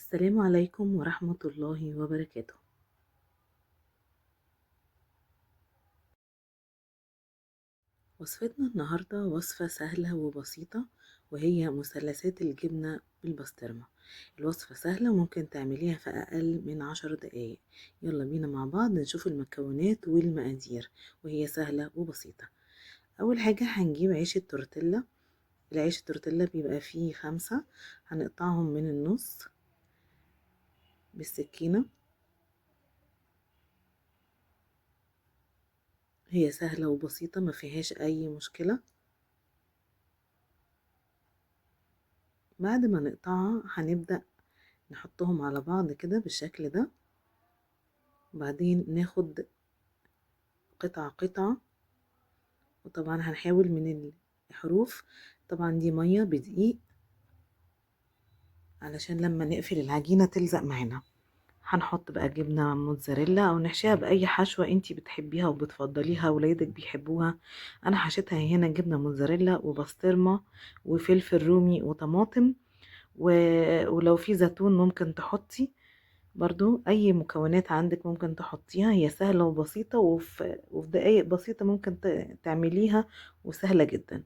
السلام عليكم ورحمة الله وبركاته. وصفتنا النهاردة وصفة سهلة وبسيطة، وهي مثلثات الجبنة بالبسطرمة. الوصفة سهلة وممكن تعمليها في أقل من 10 دقايق. يلا بينا مع بعض نشوف المكونات والمقادير، وهي سهلة وبسيطة. أول حاجة هنجيب عيش التورتيلا. العيش التورتيلا بيبقى فيه 5، هنقطعهم من النص بالسكينة. هي سهلة وبسيطة ما فيهاش أي مشكلة. بعد ما نقطعها هنبدأ نحطهم على بعض كده بالشكل ده، وبعدين ناخد قطعة قطعة، وطبعا هنحاول من الحروف. طبعا دي مية بدقيق علشان لما نقفل العجينة تلزق معانا. هنحط بقى جبنة موتزاريلا او نحشيها باي حشوة انتي بتحبيها وبتفضليها ولادك بيحبوها. انا حشيتها هنا جبنة موتزاريلا وبسطرمة وفلفل رومي وطماطم، ولو في زيتون ممكن تحطي برضو. اي مكونات عندك ممكن تحطيها. هي سهلة وبسيطة، وفي دقايق بسيطة ممكن تعمليها، وسهلة جدا.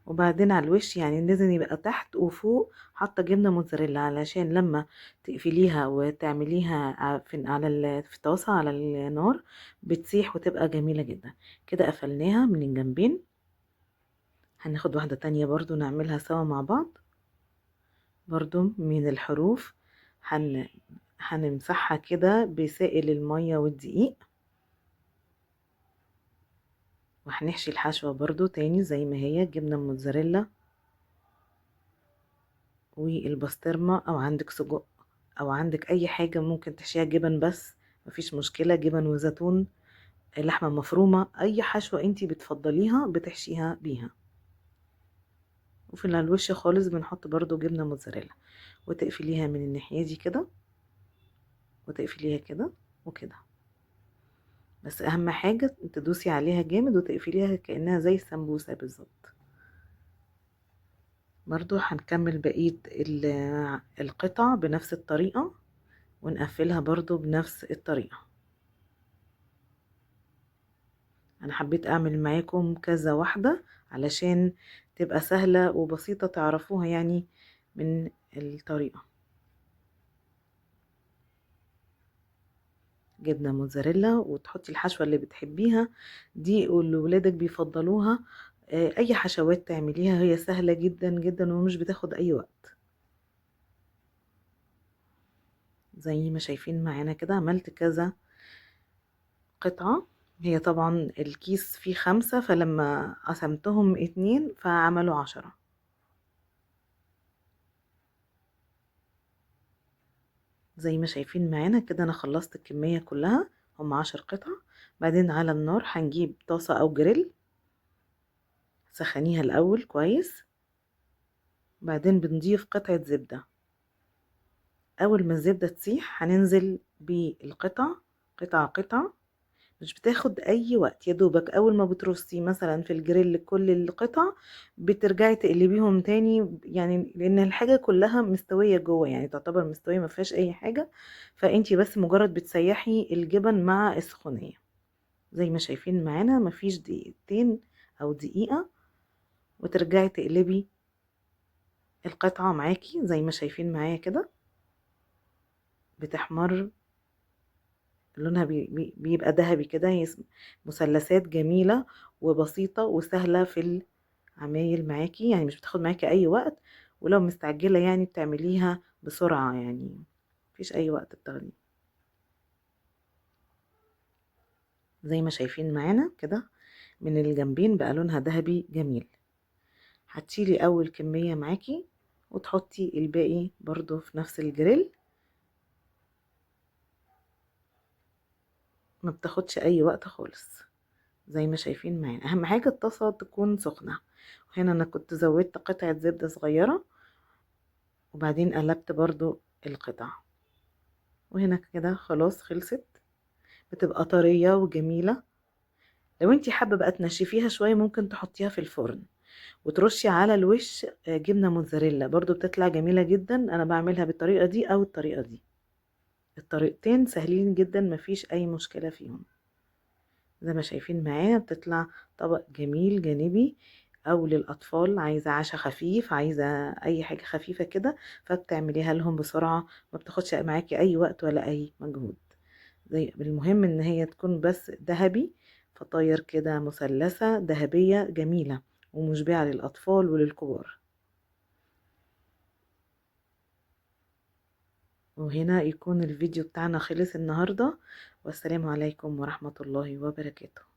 وبعدين على الوش لازم يبقى تحت وفوق حاطه جبنه موتزاريلا، علشان لما تقفليها وتعمليها في طاسه على النار بتسيح وتبقى جميله جدا. كده قفلناها من الجنبين. هناخد واحده تانية برضو نعملها سوا مع بعض، برضو من الحروف. هنمسحها كده بسائل الميه والدقيق، وهنحشي الحشوه برضو تاني زي ما هي، جبنه موتزاريلا والبسطرمه، او عندك سجق، او عندك اي حاجه ممكن تحشيها جبن بس مفيش مشكله، جبن وزيتون، لحمه مفرومه، اي حشوه انتي بتفضليها بتحشيها بيها. وفي الوش خالص بنحط برضو جبنه موتزاريلا، وتقفليها من الناحيه دي كده، وتقفليها كده وكده. بس اهم حاجه تدوسي عليها جامد وتقفليها كانها زي السمبوسه بالظبط. برضو هنكمل بقيه القطع بنفس الطريقه، ونقفلها برضو بنفس الطريقه. انا حبيت اعمل معاكم كذا واحده علشان تبقى سهله وبسيطه تعرفوها من الطريقه. جبنه موتزاريلا، وتحطي الحشوه اللي بتحبيها دي واللي ولادك بيفضلوها. اي حشوات تعمليها، هي سهله جدا جدا ومش بتاخد اي وقت. زي ما شايفين معانا كده عملت كذا قطعه. هي طبعا الكيس فيه 5، فلما قسمتهم 2 فعملوا 10. زي ما شايفين معانا كده انا خلصت الكمية كلها، هم 10 قطع. بعدين على النار هنجيب طاسة او جريل، سخنيها الاول كويس، بعدين بنضيف قطعة زبدة. اول ما الزبدة تسيح هننزل بالقطع قطعة قطعة، مش بتاخد اي وقت، يا دوبك اول ما بترصي مثلا في الجريل كل القطع بترجعي تقلبيهم تاني، لان الحاجة كلها مستوية جوه، تعتبر مستوية ما فيهاش اي حاجة، فانتي بس مجرد بتسيحي الجبن مع السخونية. زي ما شايفين معانا مفيش دقيقتين او دقيقة وترجعي تقلبي القطعة معاكي. زي ما شايفين معايا كده بتحمر، لونها بيبقى ذهبي كده. هي مثلثات جميلة وبسيطة وسهلة في العمايل معاكي، مش بتاخد معاكي أي وقت، ولو مستعجلة بتعمليها بسرعة، مفيش أي وقت بتاخديه. زي ما شايفين معانا كده من الجنبين بقى لونها ذهبي جميل. هتشيلي أول كمية معاكي وتحطي الباقي برضو في نفس الجريل، ما بتاخدش اي وقت خالص. زي ما شايفين معانا اهم حاجة الطاسة تكون سخنة. وهنا انا كنت زودت قطعة زبدة صغيرة، وبعدين قلبت برضو القطع. وهنا كده خلاص خلصت، بتبقى طرية وجميلة. لو انتي حابة بقى تنشفيها شوية ممكن تحطيها في الفرن، وترشي على الوش جبنة موتزاريلا، برضو بتطلع جميلة جدا. انا بعملها بالطريقة دي او الطريقة دي، الطريقتين سهلين جدا مفيش اي مشكلة فيهم. زي ما شايفين معايا بتطلع طبق جميل جانبي، او للاطفال عايزة عشاء خفيف، عايزة اي حاجة خفيفة كده، فبتعمليها لهم بسرعة، ما بتاخدش معاكي اي وقت ولا اي مجهود. زي المهم ان هي تكون بس ذهبي، فطاير كده مثلثة ذهبية جميلة ومشبعة للاطفال وللكبار. وهنا يكون الفيديو بتاعنا خلص النهاردة، والسلام عليكم ورحمة الله وبركاته.